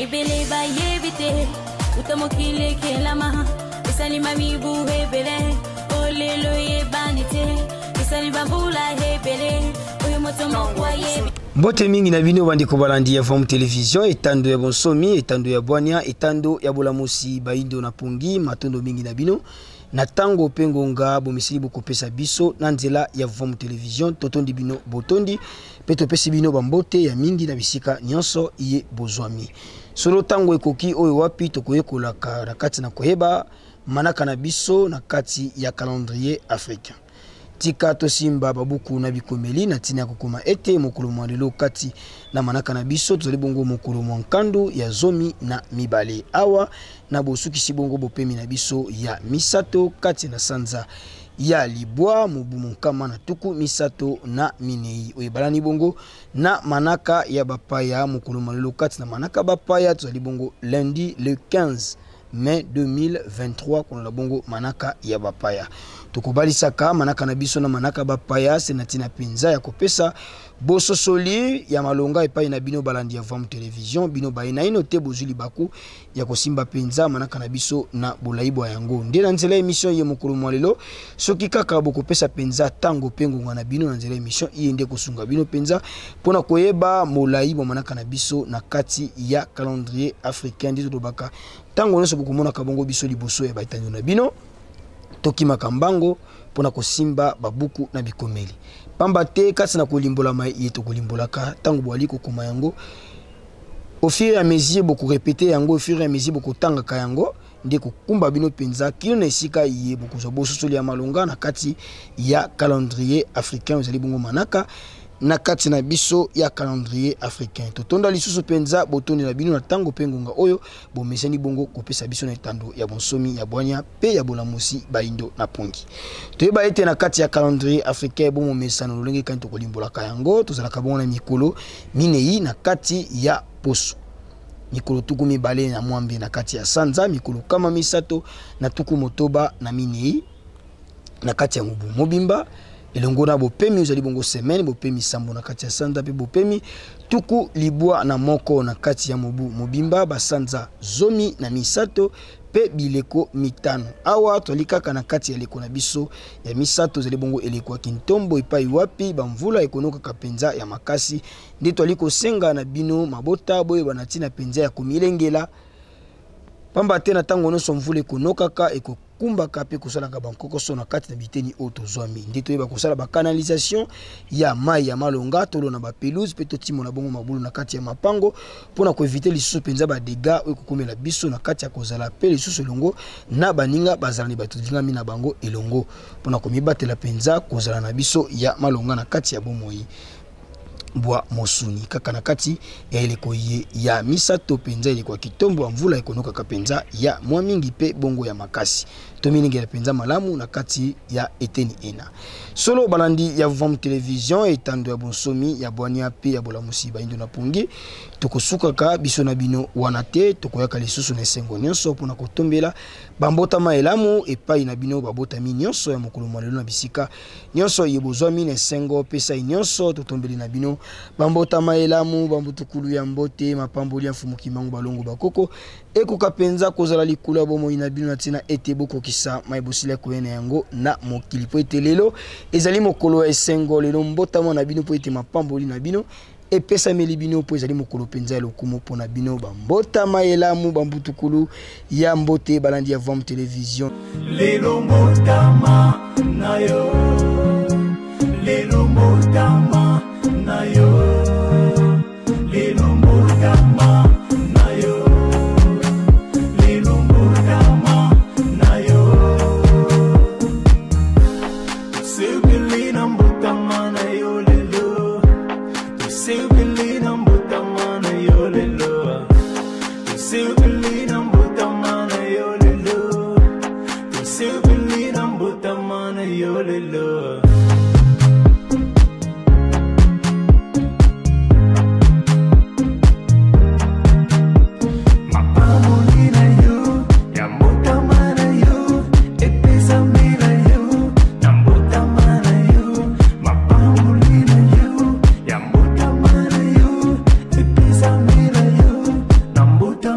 Ebele bayebi te uta mokili ekelama esalima mibu ebele olelo eyebani te esali bambula ebele oyo moto moko ayebi. Mbote mingi na bino bandeko balandi ya Vom Television, etando ya bonsomi, etando ya bwania, etando ya bolamusi, baindo na pongi, matondo mingi na bino na tango mpe ngonga bomisili bokopesa biso na nzela ya Vom Television. Totondi bino botondi mpe topesi bino bambote ya mingi na bisika nyonso iye bozwami. Solo tango ekoki oyo wapi tokoyekolaka na kati na koyeba manaka na biso na kati ya calendrier africain. Tika tosimba babuku na bikomeli na ntina ya kokoma ete mokolo mwa lelo kati na manaka na biso tozali bongo mokolo mwa nkandu ya 12 awa na bosukisi bongo bopemi na biso ya misato kati na sanza ya libwa mobu 134 oyo ebalani bongo na manaka ya bapaya. Mokolo mwa lelo kati na manaka bapaya tozali bongo lundi le 15 mai 2023 kolanda bongo manaka ya bapaya. Tokobalisaka manaka na biso na manaka bapaya se na ntina mpenza ya kopesa bososoli ya malonga epai na bino balandi ya Vam Television, bino baye naino te bozwi libaku ya kosimba mpenza manaka na biso na bolai bwa yango. Nde na nzela emission ye mokolo mwa lelo, soki kaka bokopesa mpenza ntango mpe ngonga na bino na nzela emission iye nde kosunga bino mpenza mpona koyeba molai bwa manaka na biso na kati ya calendrier africain. Nde tolobaka ntango nyonso bokomonaka bongo biso liboso ya baitando na bino, tokimaka mbango mpona kosimba babuku na bikomeli, pamba te kati na kolimbolama ye tokolimbolaka ntango boali kokoma yango au fur et à mesure bokorepete yango, au fur et à mesure bokotangaka yango, nde kokumba bino mpenza kino na esika ye bokozwa bososoli ya malonga na kati ya calendrier africain. Ezali bongo manaka na kati na biso ya calendrier africain. Totonda lisusu mpenza botondi na bino na ntango mpe ngonga oyo bomesani bongo kopesa biso na etando ya bonsomi ya bwanya mpe ya bolamusi baindo na pongi. Toyeba ete na kati ya calendrier africain bomomesano lolenge kani tokolimbolaka yango, tozalaka bongo na mikolo minei na kati ya poso, mikolo 28 na kati ya sanza, mikolo 364 na kati ya mobu mobimba, elongo na bopemi ozali bongo semaine, bopemi sambo na kati ya sanza mpe bopemi 91 na kati ya mobu mobimba, basanza 13 mpe bileko mitano. Awa tozali kaka na kati ya eleko na biso ya misato, ezali bongo eleko ya kintombo epai wapi bamvula ekonokaka mpenza ya makasi. Nde tozali kosenga na bino mabota boyeba na ntina mpenza ya komilengela, pamba te na ntango nyonso mvula ekonokaka ekokumbaka mpe kosalaka bankokoso na kati na biteni oyo tozwami. Nde toyeba kosala bakanalisation ya mai ya malonga, tolona ba pelouse mpe totimola bongo mabulu na kati ya mapango mpona koevite lisusu mpenza ba dégâts oyo ekokomela biso na kati ya kozala mpe lisusu elongo na baninga bazalani bato tolingami na bango elongo mpona komibatela mpenza kozala na biso ya malonga na kati ya bomoi bwa mosuni. Kaka na kati ya eleko ye ya misato mpenza, eleko ya kitombo ya mvula ekonokaka mpenza ya mwa mingi mpe bongo ya makasi, tomilengela mpenza malamu na kati ya eteni ena. Solo balandi ya Vom Television, etando ya bonsomi ya bwania mpe ya bolamusi baindo na pongi, tokosukaka biso na bino wana te, tokoyaka lisusu na esengo nyonso mpona kotombela bambotama elamu epai na bino babotami nyonso ya mokolo mwa lelo na bisika nyonso ye bozwami na esengo. Pesai nyonso totombeli na bino bambotama elamu, bambutukulu ya mbote, mapamboli ya Mfumu Kimbangu balongo bakoko ekoka mpenza kozala likolo ya bomoi na bino na ntina ete bokokisa mai bosila koya na yango na mokili, mpo ete lelo ezali mokolo ya esengo, lelo mbotama na bino, mpo ete mapamboli na bino epesameli bino, mpo ezali mokolo mpenza ya lokumu mpo na bino. Bambotama elamu, bambutukulu ya mbote, balandi ya Vom Television. Lelo mbotama na yo, lelo mbotama na yo, lelo mbotama na yo, lelo mbotama na yo. Tosepeli na mbotama na yo lelo, tosepeli na mbotama na yo lelo, tosepeli na mbotama na yo lelo, tosepeli na mbotama na yo lelo. Mapamboli na yo ya mbotama na yo epesamela yo na mbotama na yo. Mapamboli na yo ya mbotama na yo epesamela yo na mbotama.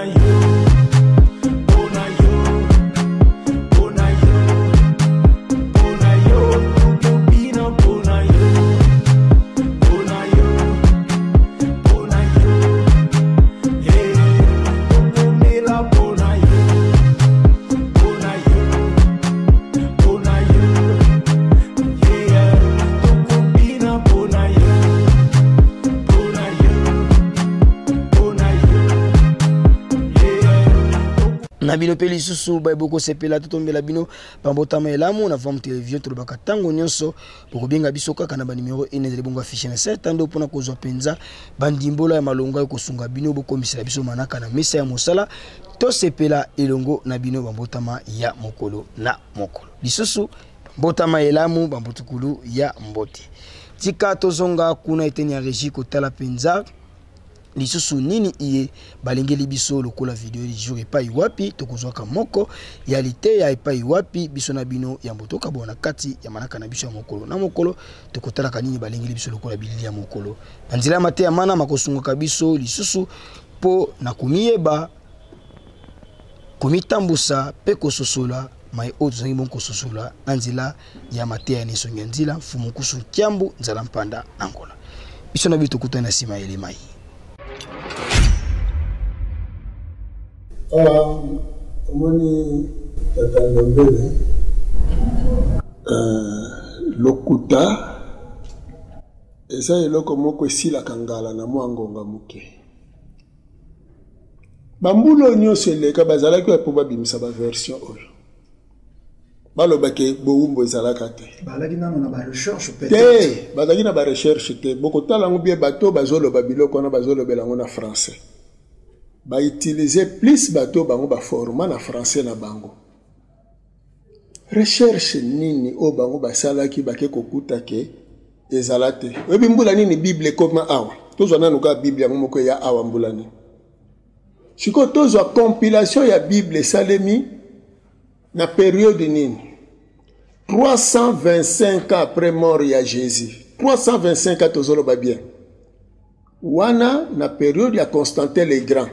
Pona yo, pona yo, pona yo, pona yo, tokobina pona yo, pona yo, pona yo, eh, tokomela pona yo, pona yo, pona yo, yeah, tokobina pona yo, pona yo, pona yo, yeah. Na bino mpe lisusu baye bokosepela, totombela bino bambotama elamu na Vam Television. Tolobaka ntango nyonso, bokobenga biso kaka na banimero ene ezali bongo affiche na se tando mpona kozwa mpenza bandimbola ya malonga ekosunga bino bokomisela biso manaka na mesa ya mosala. Tosepela elongo na bino bambotama ya mokolo na mokolo. Lisusu bambotama elamu, bambutukulu ya mbote. Tika tozonga kuna eteni ya régie kotala mpenza lisusu nini iye balingeli biso lokola video du jour, epai wapi tokozwaka moko ya liteya, epai wapi biso na bino yambo tokabwana na kati ya manaka na biso ya mokolo na mokolo. Tokotalaka nini balingeli biso lokola bilili ya mokolo na nzela ya mateya mana makosungaka biso lisusu mpo na komiyeba, komitambusa mpe kososola mai oyo tozangi bongo kososola na nzela ya mateya na esongi ya nzila Mfumu Nkusu Nkiambu Nzala Mpanda na Angola. Biso na biso tokutani na nsima ya elemai. Omoni tata Ndombele, lokuta eza eloko moko esilaka ngala na mwa ngonga moke. Bambula oyo nyonso eleka bazalaki wapi mpo babimisa baversion oyo balobaki bowumbu ezalaka te? Bazalaki nano na barecherche. Te, bazalaki na barecherche te. Bokotala yango bien, bato bazoloba biloko wana bazolobela yango na français, bautilize plus bato bango baforma na français na bango. Recherche nini oyo bango basalaki bake kokuta ke ezala te? Oyebi mbula nini Bible ekoma awa? Tozwa nanu kaka Bible yango moko eya awa mbula nini. Sikoyo tozwa compilation ya Bible esalemi na periode nini? 325 ans après mort ya Jésus. 325 ans, tozoloba bien wana na periode ya Constantin le Grand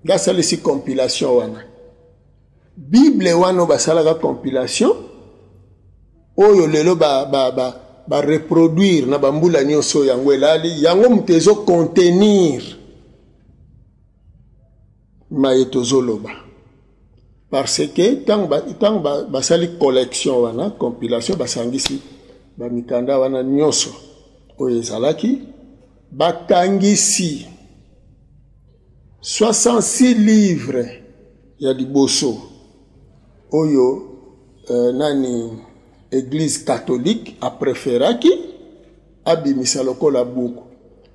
nde asalisi compilation wana. Bible wana basalaka compilation oyo lelo ba, ba, ba, ba reproduire na bambula nyonso, yango elali yango moto ezocontenir maye tozoloba, parce que ntango basali ba collection wana, compilation, basangisi bamikanda wana nyonso oyo ezalaki, bakangisi 66 livres ya liboso oyo nani Église catholique apréféraki abimisa lokola buku.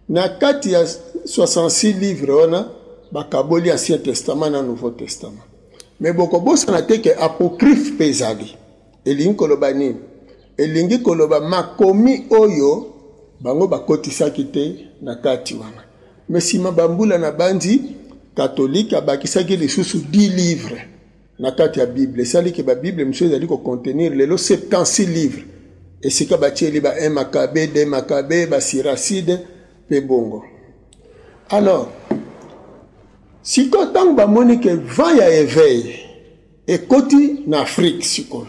Na kati ya 66 livres wana bakaboli Ancien Testament na Nouveau Testament. Mais bokobosana te ke apocryphe mpe ezali. Elingi koloba nini? Elingi koloba makomi oyo bango bakotisaki te na kati wana. Mais nsima bambula na bandi, catholique abakisaki lisusu 10 livres na kati ya Bible. Esaliki babible mosusu ezali kocontenir lelo 76 livres, esika batieli ba 1 Makabe, 2 Makabe, basiracide mpe bongo. Alors sikoyo ntango bamoni ke vent ya éveil ekoti na Afrique sikoyo,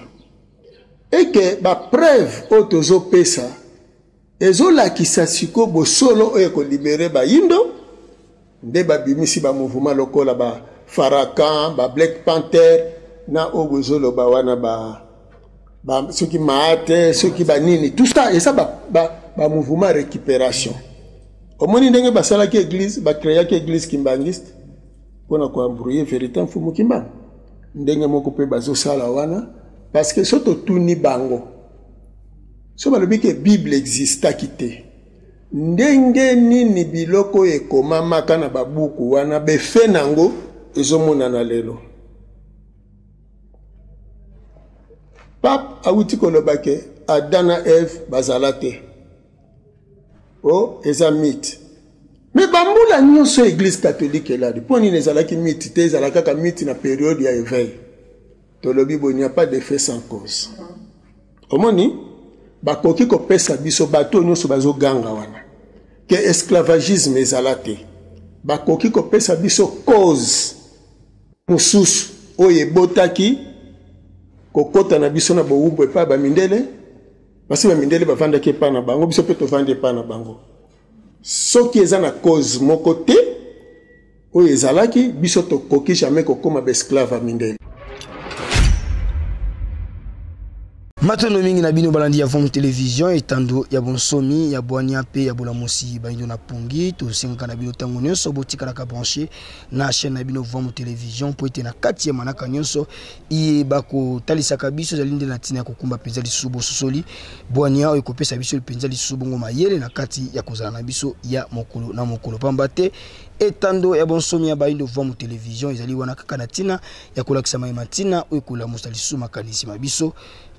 eke bapreuve oyo tozopesa ezolakisa sikoyo bosolo oyo ekolibere bayindo, nde babimisi bamouvement lokola ba Farakan, ba Black Panther na oyo bozoloba wana ba, ba soki maate soki banini, tout ça eza ba, ba, ba récupération. Omoni ndenge basalaki église, bacréaki église kimbangiste mpona koembrouiller vérité Mfumu Kimbangu. Ndenge moko mpe bazosala wana, parce que so totuni bango, so balobi ke Bible existaki te, ndenge nini biloko oyo ekomamaka na babuku wana befe nango ezomonana lelo? Pape awuti koloba ke Adam na Eve bazala te, o eza mythe. Mais bambula nyonso église catholique elali, mpo nini ezalaki mythe te? Ezala kaka mythe na période ya éveil. Tolobi boye, n'y a pas d'effet sans cause. Omoni, bakoki kopesa biso, bato nyonso bazoganga wana ke esclavagisme ezala te, bakoki kopesa biso cause. Mosusu oyo ebotaki kokota na biso na bowumbu epai ya bamindele, basi bamindele bavandaki epai na bango, biso mpe tovandi epai na bango. Soki eza na cause moko te oyo ezalaki, biso tokoki jamais kokoma baesclave ya mindele. Matondo mingi na bino balandi ya Vom Television, etando ya bonsomi ya bwania mpe ya bolamusi bayindo na pongi. Tosengaka na bino ntango nyonso botikalaka branche na chaîne na bino Vom Television, mpo ete na kati ya manaka nyonso iye bakotalisaka biso ezali nde na ntina ya kokumba mpenza lisusu bososoli bwania oyo ekopesa biso mpenza lisusu bongo mayele na kati ya kozala na biso ya mokolo na mokolo, pamba te etando ya bonsomi ya bayindo Vom Television ezali wana kaka na ntina ya kolakisa mayema ntina oyo ekolamusa lisusu makanisi ma biso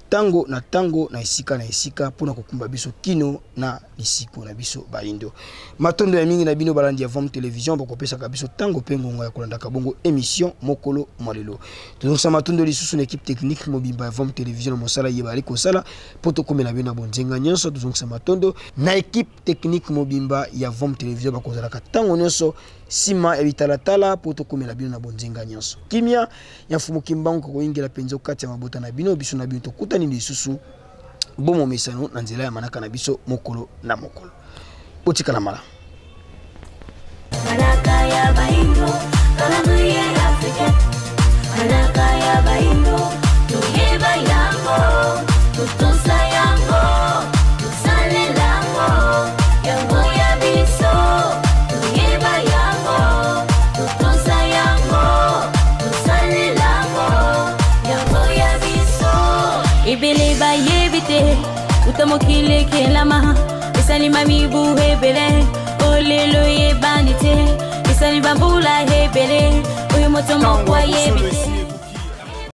ntango na ntango na esika na esika mpo na kokumba biso kino na lisiko na biso bayindo. Matondo ya mingi na bino balandi ya Vom Television bakopesaka biso ntango mpe ngonga ya kolandaka bongo émission mokolo mwa lelo. Tozongisa matondo lisusu na équipe technique mobimba ya Vom Television na mosala ye bazali kosala mpo tokomela bino na bonzenga nyonso. Tozongisa matondo na équipe technique mobimba ya Vom Television bakozalaka ntango nyonso nsima ya bitalatala mpo tokomela bino na bonzenga nyonso. Kimia ya Mfumu Kimbangu kokoyingela mpenza kati ya mabota na bino. Biso na bino tokutani lisusu bomomesano na nzela ya manaka na biso mokolo na mokolo. Botikala malamu. Manaka ya baindo, calendrier africain. Manaka ya baindo, toyeba yango, totosa yango, tosalela yango, yango ya biso. Toyeba yango, totosa yango, tosalela yango, yango ya biso. Ebele bayebi te, uta mokili ekelama, esalima mibu ebele, olelo eyebani te, esali bambula ebele, oyo moto moko ayebi te.